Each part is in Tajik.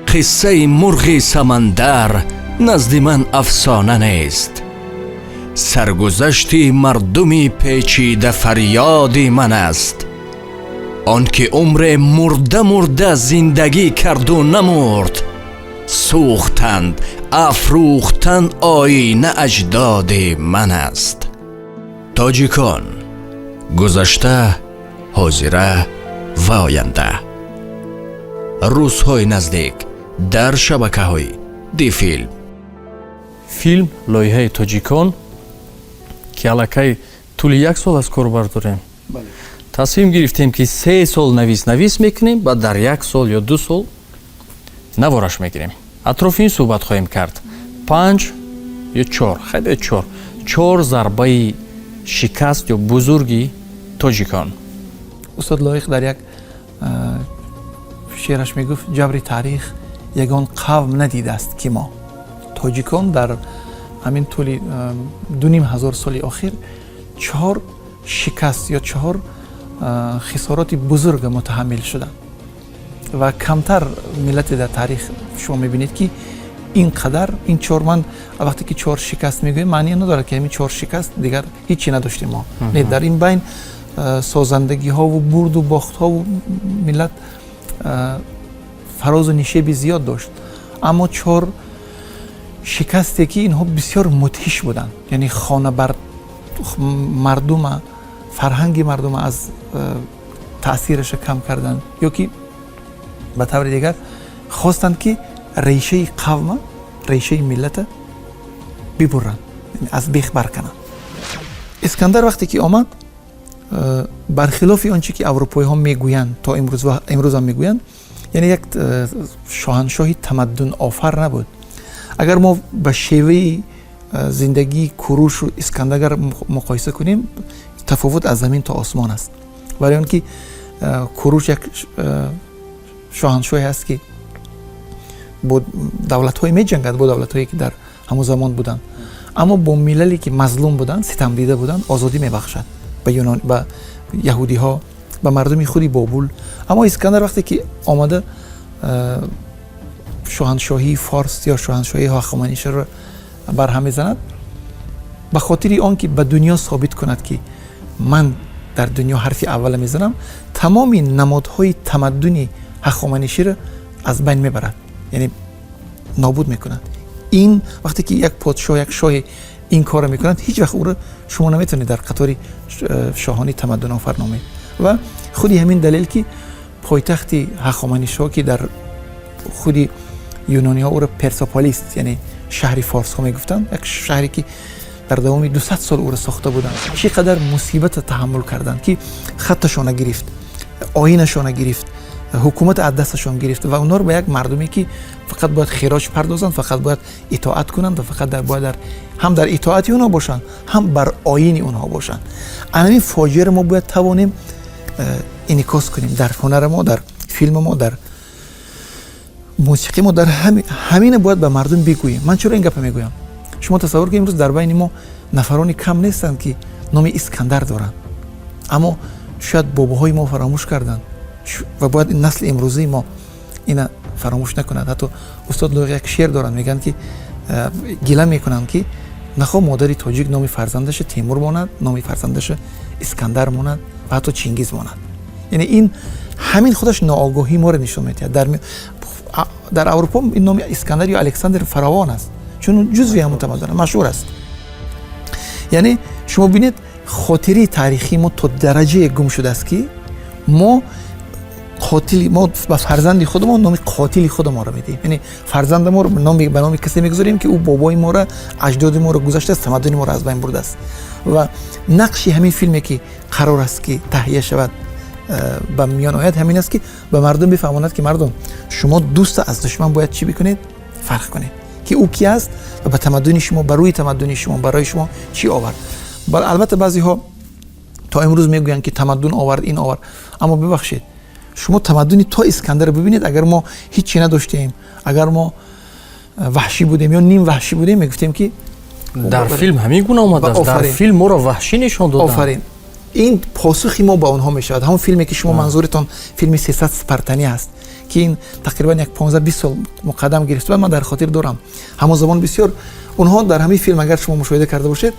Қиссаи мурғи самандар назди ман афсона нест. Саргузашти мардуми печида фарёди ман аст. Он ки умре мурда мурда зиндагӣ карду намурд, сӯхтанд, афрӯхтанд оина аҷдоди ман аст. Тоҷикон: гузашта, ҳозира ва оянда. Рӯзҳои наздик дар шабакаҳои Дифилм. Филм лоиҳаи Тоҷикон, ки аллакай тӯли як сол аз кор бардорем, тасмим гирифтем, ки 3 сол навис навис мекунем, баъд дар як сол ё 2 сол навораш мегирем. Атрофи ин суҳбат хоҳем кард. Панҷ ё чор, хай, чор зарбаи шикаст ё бузурги тоҷикон. Устод Лоиқ дар як шеъраш мегуфт: «Ҷабри таърих ягон қавм надидааст, ки мо тоҷикон дар ҳамин тӯли 2500 соли охир чор шикаст ё чор хисороти бузурга мутаҳаммил шуданд ва камтар миллате дар таърих шумо мебинед, ки ин қадар ин чор». Ман вақте ки чор шикаст мегӯем, маъние надорад, ки ҳамин чор шикаст, дигар ҳичи надоштем мо. Не, дар ин байн созандагиҳову бурду бохтҳову миллат фарозу нишеби зиёд дошт, аммо чор шикасте, ки инҳо бисёр мудҳиш буданд, яъне хона бар мардума, фарҳанги мардума аз таъсираша кам карданд ё ки ба таври дигар хостанд, ки решаи қавма, решаи миллата бибуранд, аз бех баркананд. Искандар вақте ки омад, бархилофи он чи ки аврупоиҳо мегӯянд, то имрӯз имрӯзам мегӯянд, яъне як шоҳаншоҳи тамаддунофар набуд. Агар мо ба шеваи зиндагии Курушу Искандар муқоиса кунем, тафовут аз замин то осмон аст. Барои он ки Куруш як шоҳаншоҳе аст, ки бо давлатҳое меҷангад, бо давлатҳое, ки дар ҳамон замон буданд, аммо бо миллале, ки мазлум буданд, ситамдида буданд, озодӣ мебахшад ба юнон, ба яҳудиҳо, ба мардуми худи Бобул. Аммо Искандар вақте ки омада, шоҳаншоҳии Форс ё шоҳаншоҳии Ҳахоманиширо барҳам мезанад, ба хотири он ки ба дунё собит кунад, ки ман дар дунё ҳарфи аввала мезанам, тамоми намодҳои тамаддуни ҳахоманиширо аз байн мебарад, яъне нобуд мекунад. Ин вақте ки як подшоҳ, як шоҳе ин корро мекунад, ҳеҷ вақт ӯро шумо наметавонед дар қатори шоҳони тамаддунофар номед. Ва худи ҳамин далел, ки пойтахти Ҳахоманишиҳо, ки дар худи юнониҳо ӯро Персополис, яъне шаҳри форсҳо мегуфтанд, як шаҳре, ки дар давоми 200 сол ӯро сохта буданд, чӣ қадар мусибата таҳаммул карданд, ки хатташона гирифт, оинашона гирифт, ҳукумат аз дасташон гирифт ва онҳоро ба як мардуме, ки фақат бояд хироҷ пардозанд, фақат бояд итоат кунанд ва фақат бояд ҳам дар итоати онҳо бошанд, ҳам бар оини онҳо бошанд. Ана ҳамин фоҷиаро мо бояд тавонем инъикос кунем дар ҳунари мо, дар филми мо, дар мусиқи мо, дар ҳамина бояд ба мардум бигӯем. Ман чаро ин гапа мегӯям? Шумо тасаввур кунед, имрӯз дар байни мо нафароне кам нестанд, ки номи Искандар доранд, аммо шояд бобоҳои мо фаромӯш карданд ва бояд насли имрӯзаи мо ина фаромӯш накунад. Ҳатто устод Лоиқ як шеър доранд, мегӯянд, ки гила мекунанд, ки нахоҳ модари тоҷик номи фарзандаша Темур монад, номи фарзандаша Искандар монад ва ҳатто Чингиз монад. Яъне ин ҳамин худаш ноогоҳии моро нишон медиҳад. Дар Аврупо ин номи Искандар ё Александр фаровон аст, чун ҷузви ҳамон тамаддун, машҳур аст. Яъне шумо бинед, хотираи таърихии мо то дараҷае гум шудааст, ки мо қотили мо ба фарзанди худамон номи қотили худамонро медиҳем. Яъне фарзанди моро ба номи касе мегузорем, ки ӯ бобои моро, аҷдоди моро гузаштааст, тамаддуни моро аз байн бурдааст. Ва нақши ҳамин филме, ки қарор аст, ки таҳия шавад, ба миён ояд, ҳамин аст, ки ба мардум бифаҳмонад, ки мардум, шумо дӯста аз душман бояд чӣ бикунед, фарқ кунед, ки ӯ ки аст ва ба тамаддуни шумо, ба рӯи тамаддуни шумо, барои шумо чӣ овард. Албатта, баъзеҳо то имрӯз мегӯянд, ки тамаддун овард, ин овард, аммо бибахшед, шумо тамаддуни то Искандарро бибинед. Агар мо ҳичи надоштем, агар мо ваҳшӣ будем ё ним ваҳшӣ будем, мегуфтем, ки Дар филм ҳамин гуна омадааст, дар филм моро ваҳшӣ нишон доданд. Офарин, ин посухи мо ба онҳо мешавад. Ҳамон филме, ки шумо манзуритон филми 300 спартанӣ аст. Ки ин тақрибан як 15-20 сол муқаддам гирифта. Ман дар хотир дорам, ҳамон замон бисёр онҳо дар ҳамин филм, агар шумо мушоҳида карда бошед,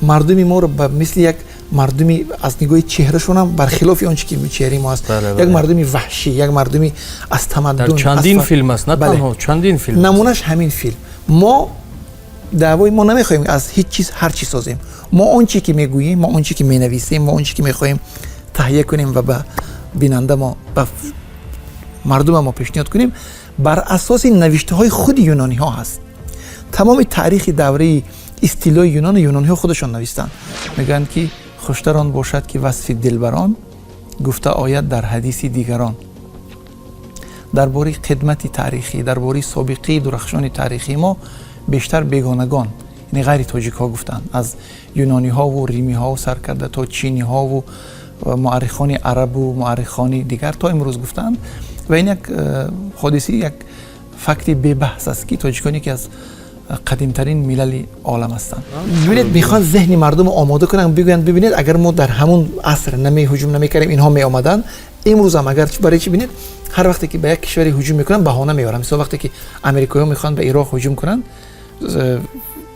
мардуми моро ба мисли як мардуми, аз нигоҳи чеҳрашонам бархилофи он чи ки чеҳраи мо аст, як мардуми ваҳшӣ, як мардуми аз тамаддун. Чандин филм аст, на танҳо чандин филм. Намунаш ҳамин филм. Мо даъвои мо намехоҳем аз ҳеҷ чиз ҳар чӣ созем. Мо он чи ки мегӯем, мо он чи ки менависем, мо он чи ки мехоҳем таҳия кунем ва ба бинанда мо, ба мардума мо пешниҳод кунем, бар асоси навиштаҳои худи юнониҳо ҳаст. Тамоми таърихи давраи истилои юнону юнониҳо худашон навистанд. Мегӯянд, ки хуштар он бошад, ки васфи дилбарон гуфта ояд дар ҳадиси дигарон. Дар бораи қидмати таърихӣ, дар бораи собиқаи дурахшони таърихии мо бештар бегонагон, яъне ғайри тоҷикҳо, гуфтанд, аз юнониҳову римиҳо сар карда то чиниҳову муаррихони арабу муаррихони дигар то имрӯз гуфтанд. Ва ин як ҳодисаи, як факти бебаҳс аст, ки тоҷикон яке аз қадимтарин милали олам ҳастанд. Бибинед, мехоҳанд зеҳни мардумро омода кунанд, бигӯянд: бибинед, агар мо дар ҳамун аср наме ҳуҷум намекардем, инҳо меомаданд. Имрӯзам агар барои чӣ, бинед, ҳар вақте ки ба як кишваре ҳуҷум мекунанд, баҳона меоранд. Мисол, вақте ки амрикоиҳо мехоҳанд ба Ироқ ҳуҷум кунанд,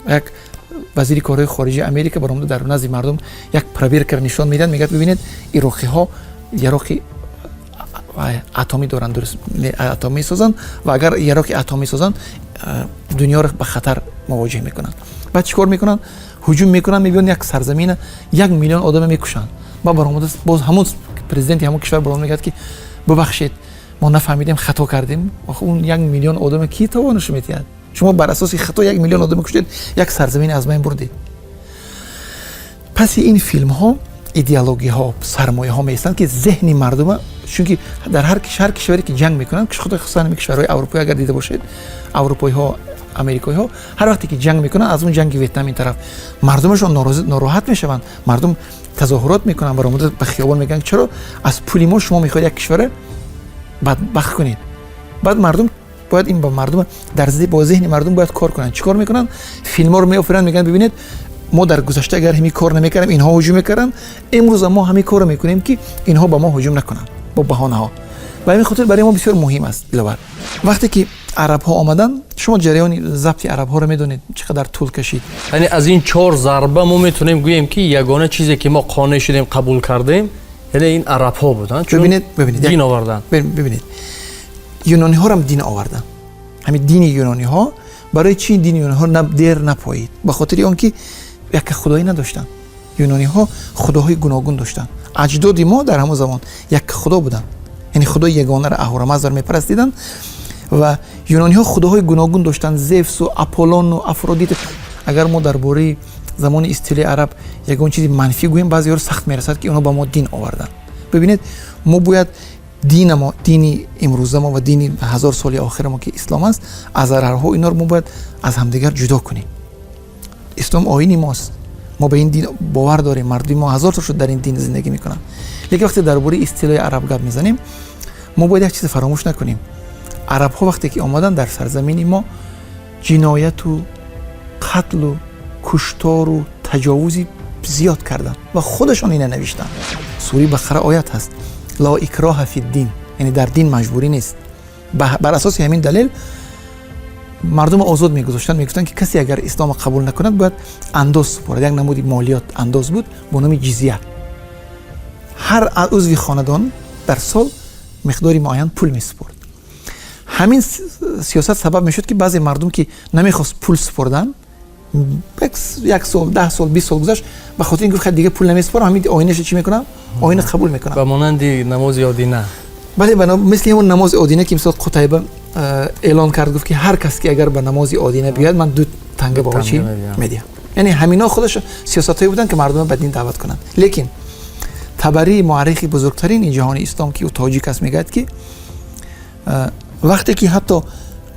як вазири корҳои хориҷии Америка баромада дар назди мардум як проверкаро нишон медиҳад, мегӯяд: бибинед, ироқиҳо яроқи атомӣ доранд, дуруст атомӣ месозанд ва агар яроқи атомӣ созанд, дунёро ба хатар мувоҷеҳ мекунанд. Баъд чӣ кор мекунанд? Ҳуҷум мекунанд, мебиёнд, як сарзамина 1 миллион одама мекушанд. Ба баромада боз ҳамон президенти ҳамон кишвар баромада мегӯяд, ки бубахшед, мо нафаҳмидем, хато кардем. Он 1 миллион одама ки тавонашо метиҳад? Шумо бар асоси хато 1 миллион одама куштед, як сарзамин аз байн бурдед. Паси ин филмҳо идеологияҳо, сармояҳо меистанд, ки зеҳни мардума, чунки дар ҳар кишваре ки ҷанг мекунанд, хусусан ҳамин кишварҳои аврупоӣ, агар дида бошед, аврупоиҳо, америкоиҳо, ҳар вақте ки ҷанг мекунанд, аз он ҷанги Ветнам ин тараф, мардумашон нороҳат мешаванд, мардум тазоҳурот мекунанд, баромада ба хиёбон мегӯянд: чаро аз пули мо шумо мехоҳед як кишвара бадбахт кунед? Баъд мардум бояд ин ба мардум дар бо зеҳни мардум бояд кор кунанд. Чӣ кор мекунанд? Филмҳоро меофаринанд, мегӯянд: бибинед, мо дар гузашта агар ҳамин кор намекардем, инҳо ҳуҷум мекарданд. Имрӯза мо ҳамин корро мекунем, ки инҳо ба мо ҳуҷум накунанд, бо баҳонаҳо. Ба ҳамин хотир барои мо бисёр муҳим аст, Диловар. Вақте ки арабҳо омаданд, шумо ҷараёни забти арабҳоро медонед, чӣ қадар тӯл кашид. Яъне аз ин чор зарба мо метавонем гӯем, ки ягона чизе ки мо қонеъ шудем, қабул кардем, яъне ин арабҳо буданд, чун бибинед, бибинед, дин оварданд. Бибинед, юнониҳоро дин оварданд. Ҳамин дини юнониҳо. Барои чӣ дини юнониҳо дер напоид? Ба хотири он ки яка худоӣ надоштанд. Юнониҳо худоҳои гуногун доштанд. Аҷдоди мо дар ҳамон замон як худо буданд, яъне худои ягонаро, Аҳурамаздро мепарастиданд ва юнониҳо худоҳои гуногун доштанд: Зевсу, Аполлону, Афродит. Агар мо дар бораи замони истилои араб ягон чизи манфӣ гӯем, баъзеҳоро сахт мерасад, ки онҳо ба мо дин оварданд. Бибинед, мо бояд дина мо, дини имрӯза мо ва дини ҳазор соли охира мо, ки ислом аст, аз арабҳо, инҳоро мо бояд аз ҳамдигар ҷудо кунем. Ислом оини мост, мо ба ин дин бовар дорем, мардуми мо ҳазор сол шуд дар ин дин зиндагӣ мекунанд. Лекин вақте дар бораи истилои араб гап мезанем, мо бояд як чиз фаромӯш накунем: арабҳо вақте ки омаданд, дар сарзамини мо ҷинояту қатлу куштору таҷовузи зиёд карданд ва худашон ина навиштанд. Сураи Бақара оят ҳаст: لا إكراه في الدين, яъне дар дин маҷбурӣ нест. Бар асоси ҳамин далел мардумро озод мегузоштанд. Мегуфтанд, ки касе агар исломро қабул накунад, бояд андоз супорад. Як намуди молиёт, андоз буд бо номи ҷизия. Ҳар узви хонадон дар сол миқдори муайян пул месупорд. Ҳамин сиёсат сабаб мешуд, ки баъзе мардум, ки намехост пул супордан, як сол, 10 сол, 20 сол гузашт, ба хотир ин гуфт: дига пул намесупорам, ҳамин оинаша чӣ мекунам, оина қабул мекунам. Ба монанди намози одина. Бале, мисли ҳамон намози одина, ки мисол Қутайба эълон кард, гуфт, ки ҳар кас ки агар ба намози одина биёяд, ман ду танга ба чӣ медиҳам. Яъне ҳамино худаш сиёсатҳое буданд, ки мардумро ба дин даъват кунанд. Лекин Табарӣ, муаррихи бузургтарини ҷаҳони ислом, ки ӯ тоҷик аст, мегӯяд, ки вақте ки ҳатто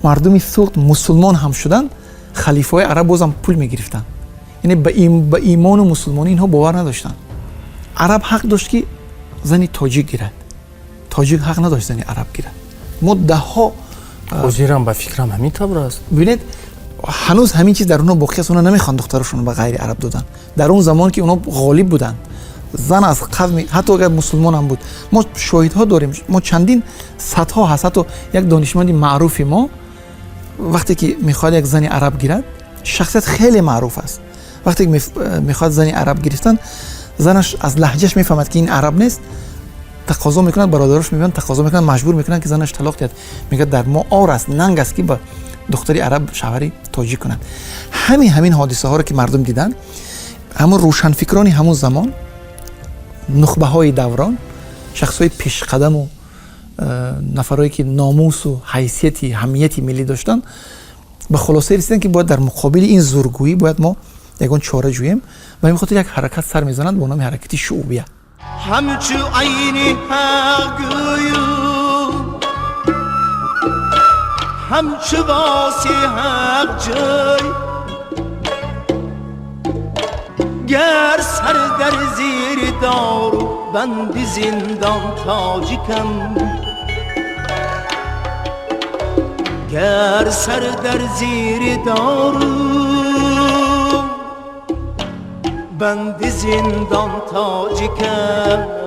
мардуми Суғд мусулмон ҳам шуданд, халифаҳои араб бозам пул мегирифтанд. Яъне ба имону мусулмонӣ инҳо бовар надоштанд. Араб ҳақ дошт, ки зани тоҷик гирад, тоҷик ҳақ надошт зани араб гирад. Мо даҳҳо Ҳозирам, ба фикрам, ҳамин тавр аст. Бибинед, ҳанӯз ҳамин чиз дар онҳо боқӣ аст. Онҳо намехоҳанд духтарашонро ба ғайри араб додан. Дар он замон, ки онҳо ғолиб буданд. Зан аз қавми, ҳатто агар мусулмон ҳам буд, мо шоҳидҳо дорем, мо чандин садҳо ҳаст. Ҳатто як донишманди маъруфи мо вақте ки мехоҳад як зани араб гирад, шахсият хеле маъруф аст, вақте ки мехоҳад зани араб гирифтан, занаш аз лаҳҷаш мефаҳмад, ки ин араб нест, тақозо мекунад, бародарош мебиёнд, тақозо мекунанд, маҷбур мекунанд, ки занаш талоқ диҳад. Мегӯяд, дар мо ор аст, нанг аст, ки ба духтари араб шавҳари тоҷик кунад. Ҳамин ҳодисаҳоро ки мардум диданд, ҳамун рӯшанфикрони ҳамун замон, нухбаҳои даврон, шахсҳои пешқадаму нафарое ки номусу ҳайсияти ҳамияти миллӣ доштанд, ба хулосае расиданд, ки бояд дар муқобили ин зургӯӣ бояд мо ягон чора ҷӯем. Ба ин хотир як ҳаракат сар мезананд бо номи ҳаракати шуубия. Ҳамчу айни ҳақ гӯю, ҳамчу воси ҳақ ҷӯй, гар сар дар зири дору банди зиндон тоҷикам, гар сар дар зири дору банди зиндон тоҷикам.